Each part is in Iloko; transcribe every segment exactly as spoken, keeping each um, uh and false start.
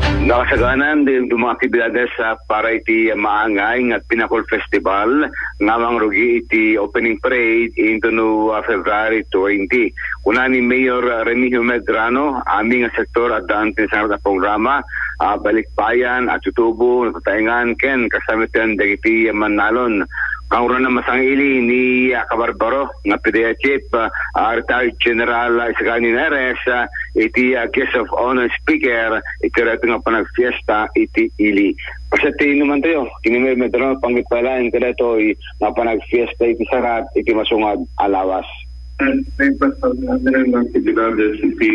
Nakasaganan ti dumduma nga aktibidades, ah, para iti maangay nga Pinakol Festival nga mangrugi iti opening parade intono, ah, February twenty. Kuna ni Mayor, ah, Remigio Medrano, amin nga sektor addaan ti nasayaat a programa, ah, balikbayan, a tutubo, natataengan, ken kasamitdan dagiti mannalon. Kangruna, masangaili ni, ah, Kabarbaro nga P D A Chief, ah, ah, Retired General, ah, Isagani Neres, ah, iti, ah, guest of honor speaker iti daytoy nga panagfiesta iti ili. Paset ti inumantayo, ken ni Mayor Medrano, panggep pay laeng kadaytoy nga panagfiesta iti sarat iti masungad a lawas. May basta, ah, aktibidades iti,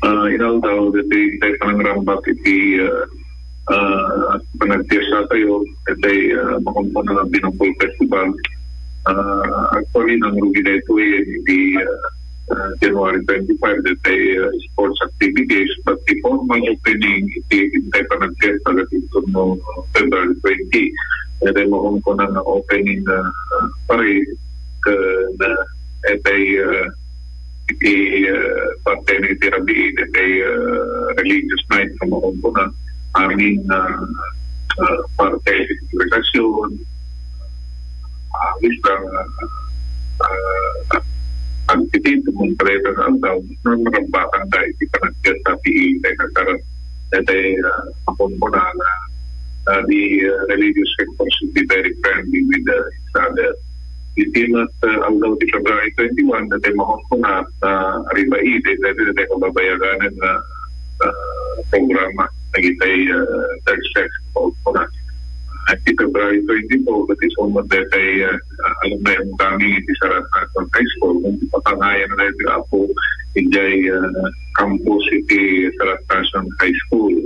ah, inaldaw daytoy panangrambak iti, ah, ah, panagfiesta tayo, daytoy, ah, makunkunaen nga Pinakol Festival. Ah, actually, nangrugi daytoy iti, ah, ah, January twenty-five, daytoy, ah, sports activities, but the formal opening iti, iti panagfiesta, daytoy no February twenty. Daytoy makunkunaen nga opening, ah, parade, ken, ah, daytoy, ah, iti, ah, parte iti rabii, iti, ah, religious night nga makunkunaen amin, ah, ah, parte iti kongregasyon, ah, bisan, ah, ah, agtitibo, kumpleto nga aldaw, nga marambakan da iti panagbiag ti iti nasarat, iti, ah, makunkunaen nga, ah, the, ah, religious sector should be very friendly with, ah, each other. Iti met, ah, aldaw ti February twenty-one, daytoy makunkunaen nga, ah, riba idi, daytoy, daytoy kababayaganan nga, ah, programa, dagiti, ah, third sex, makunkunaen. Iti February twenty-four, ket isu met daytoy, ah, alumni kami iti Sarat National High School. Ngem ti papangayan na daytoy, Apo, idiay, ah, campus iti Sarat National High School.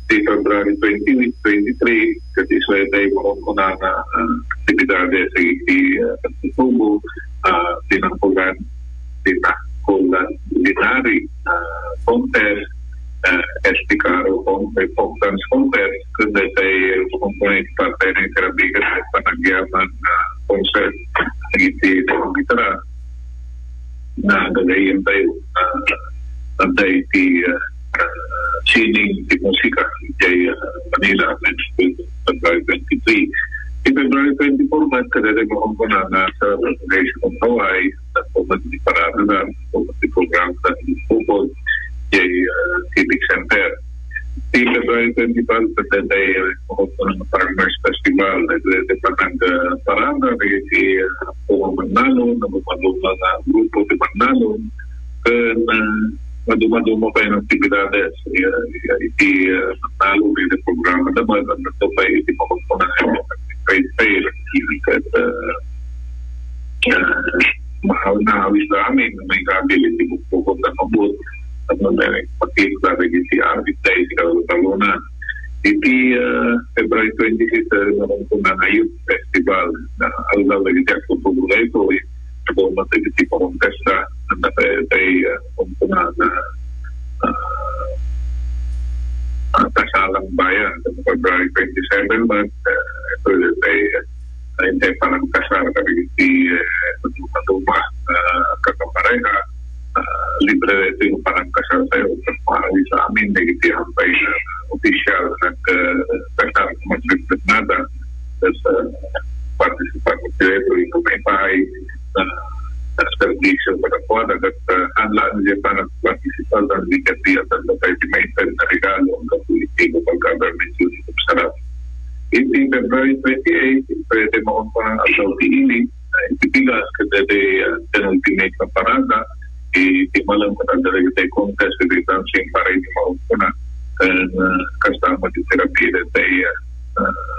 Ti February twenty-eight, twenty-three, ket isu daytoy makunkunaen nga, ah, aktibidades iti, ah, pagtutubo, ah, tinangkulan, tinangkulan, culinary, ah, contest, ah, S T Caro contest, folk dance contest, ken daytoy makunkunaen iti parte iti rabii ket panagyaman, ah, concert iti nabanggit na nga gagayyem tayo, ah, adda iti, ah, ah, sining ti musika idiay, ah, Manila, next week, February twenty-three. Iti February twenty-four met, kadaytoy makunkunaen nga celebration of Hawaii, tapos nagparada na, tapos nagprogram sa Bukod, idiay, ah, Civic Center. Ti February twenty-five, kadaytoy, ah, makunkunaen nga Farmers Festival, daytoy panag, ah, parada, dagiti, ah, mannalon, maduma-duma nga grupo ti mannalon, ken, ah, maduma-duma pay nga aktibidades, ah, iti, ah, mannalon, iti programa da met, adda pay iti makunkunaen nga trade fair, ket, ah, ah, mahal na awis da amin, nga maikabil iti bukbukod nga mabut, tapno makita dagiti awit da iti kataltalona. Iti, ah, February twenty-six, ah, makunkunaen nga youth festival, nga aldaw dagiti agtutubo daytoy, tapno dagiti pakontesta, nga daytoy, ah, makunkunaen nga, ah, ah, kasalang bayan, February twenty-seven met, ah, ito, daytoy, ah, Ay, tay panagkasar kadagiti, eh, maduma-duma, ah, kakapareha, ah, libre daytoy nga panagkasar tayo. Ket maawi sa amin, dagiti hampay nga opisyal nag, ah, kasar, magdagdag nada. Ket, ah, partisipar daytoy nga maipaay, ah, serbisyo kadakuada. Ket, ah, saan laeng diay panagpartisipar, dagiti kadiatan da tayo ti maited nga regalo, ang kapolitiko, pag-government unit of Sarap. Iti February twenty-eight, pwede maunpahan ang Aldaw ti Ili, ah, iti bigas, ket daytoy, ah, penultimate nga parada, iti malem ket adda dagiti contest, iti dancing parade, maunpuna, ken, ah, kasta met iti rabii daytoy, ah,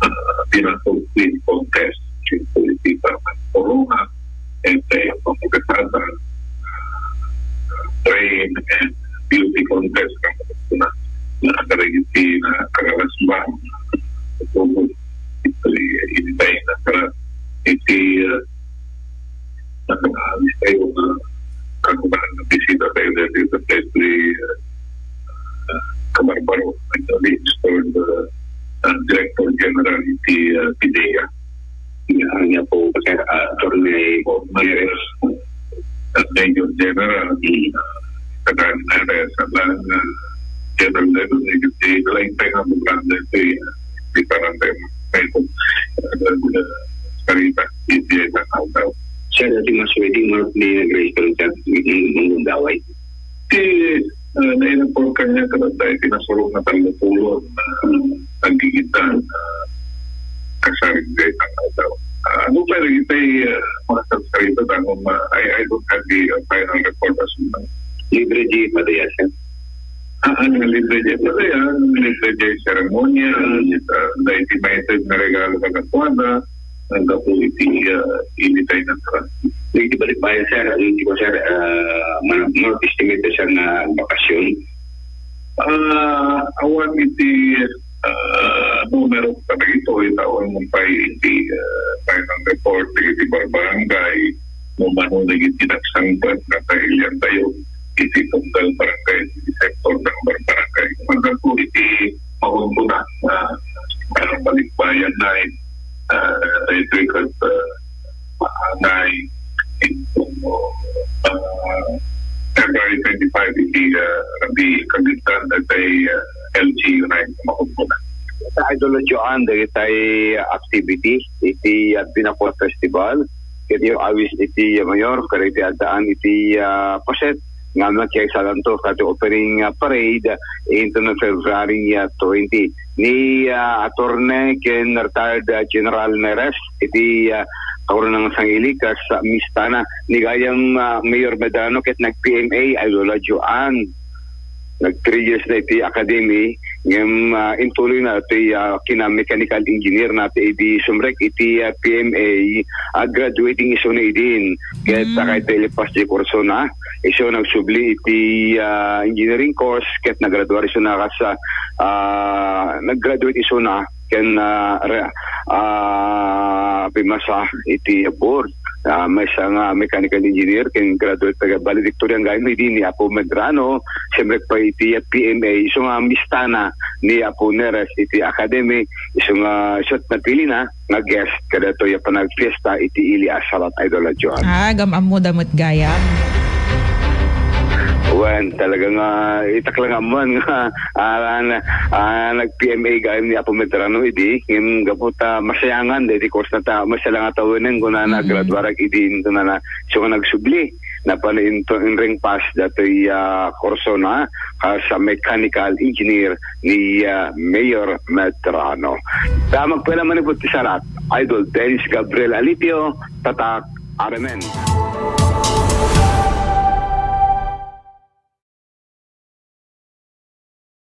ah, pinakul queen contest, iti political corona, iti pamagkasada, ah, train and beauty contest, maunpuna, na kadagiti na kagalasban, iti, iti, iti, iti, ah, nagkakaalis tayo nga kakumanan nga bisita tayo dati sa Presley, ah, Kabarbaro, actually, it's called, ah, ah, Director General iti, ah, PDEA. Ania po, sir, ah, Attorney Maris. At Major General, mm, Katarina Reyes, at lang, ah, General Iti laing tayo nga program daytoy, ah, di parang tayo, tayo, ah, sarita, iti ay tangawdaw. Siya dati mas wedding, mark ni nag-register siya, ng, ng gundaway. Ti, ah, naireport kanya, kada tayo, tinasurok na tallo pulo, na, ah, nagigita, ah, kasaring tayo tangawdaw. Ah, ano pa rin, iti, ah, mga sarita, tanong, ah, I, I don't have the, ah, final report as of now. Libre di padayas, sir? Ah, ano, libre di padayasan, libre di seremonya, ah, dahil ti maitid nga regalo kadakuada, naggapu iti, ah, iti tayo nga trust. Iti balikbayan, sir, iti ko, sir, ah, man-, man-, estimate, sir, nga bakasyon. Ah, awan iti, ah, numero kadagitoy, taon mo pa iti, ah, final report iti barbarangay, no mano dagiti nagsangpet nga kailian tayo iti tunggal barangay, iti sektor ng barbarangay. Kumanda po iti maunto na, ah, parang balikbayan na, eh, ah, ito yung, ah, maanay, ito, ah, February twenty-five, iti, ah, Rabi Kagitan, at ay, ah, L G U na yung maunto na. Sa Idol Joan, dagitay activity, iti, ah, Binakot Festival, iti awis iti, ah, Mayor, kadagiti addaan iti, ah, paset, nga makiagsalanto kadagiti opening, ah, parade into na February, ah, twenty. Ni, ah, Attorney ken retired, ah, General Neres, iti, ah, Kaurunang Sangili, kas, ah, mistana ni gayam, ah, Mayor Medrano ket nag-P M A, Idol Joan. Nag three years na iti academy, ngem, ah, intuloy na iti, ah, kina mechanical engineer na iti idi sumrek iti, ah, P M A, ah, graduating isu na idin. Ket, ah, kay iti lipas di kurso na, isu nagsubli iti, ah, engineering course, ket nagraduar isu na kas, ah, ah, nag-graduate isu na ken, ah, re-, ah, pimasa iti board. Ah, maysa nga mechanical engineer ken graduate taga valedictorian gayam idi ni Apo Medrano, siyempre pa iti P M A, isu nga mistana ni Apo Neres iti academy, isu nga isu ti napili na nga guest kadatoy a panagfiesta iti ili a salat, Idol Joan. Ah, gam-ammo da met gayam. Wen, talaga nga, itak lang amman nga, ah, na, ah, nag-P M A gayam ni Apo Medrano idi, ngem gapu ta masayangan, daydi course na ta, masaya lang a tawen, kunana, graduarak idin, kunana, isu nga nagsubli, napan into, inring pass, datoy, ah, kurso na, ah, sa mechanical engineer ni, ah, Mayor Medrano. Ta magpela manipud ti sarat, Idol Dennis Gabriel Alipio, Tatak R M N.